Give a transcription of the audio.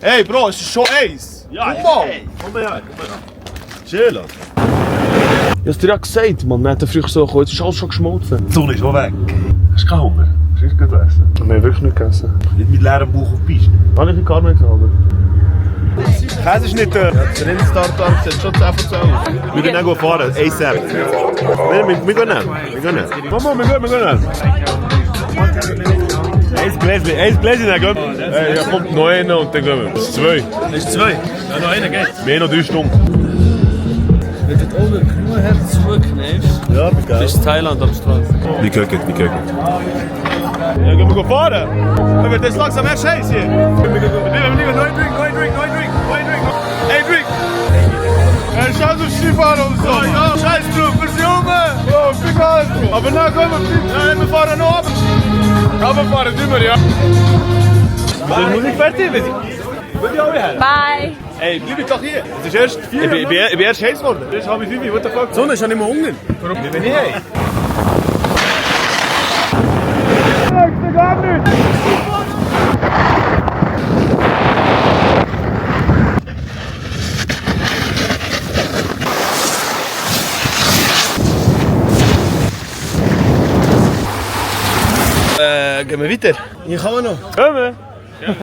Hey Bro, es ist schon eins. Ja, Hey. Komm her. Chillen. Ich hab's dir ja gesagt, Mann. Wir hätten früher so gekommen. Jetzt ist alles schon geschmolzen. Die Sonne ist schon weg. Hast du keinen Hunger? Hast du nicht gegessen? Wir haben wirklich nicht gegessen. Nicht mit leerem Bauch auf die Piste. Habe ich gar nicht gehabt. Käse ist nicht der Rindstarter, sieht schon 10 von 10 aus. Wir gehen auch fahren. ASAP. Wir gehen nicht. Mama, wir gehen nicht. Eins Gläschen, dann gehen wir. Hey, da kommt noch einer und dann gehen wir. Das ist 2. Das ist 2. Ja, noch einer geht. Wir haben noch 3 Stunden. Wenn du oben nur Herz zurücknimmst, Ja, das geil. ist Thailand am Strand. Wir gucken. Ja, gehen wir fahren. Aber das ist langsam erst heiß hier. Wir neuen Drink. Hey, Drink. Hey, schau so Skifahren und so. Ja, scheiß drauf, wir sind oben. Ja, viel Gas. Aber na, komm, wir fahren noch ab. Aber fahren immer, ja. Die Musik fertig, will ich auch her. Bye. Ey, bleib doch hier. Es ist erst 4 Uhr. Ich bin erst heiß geworden. Jetzt habe ich 5 Uhr. What the fuck? Die Sonne ist ja nicht mehr unten. Warum? Ich bin nicht heiß. Gar nicht. Gehen wir weiter? Hier kann man noch. Gehen wir?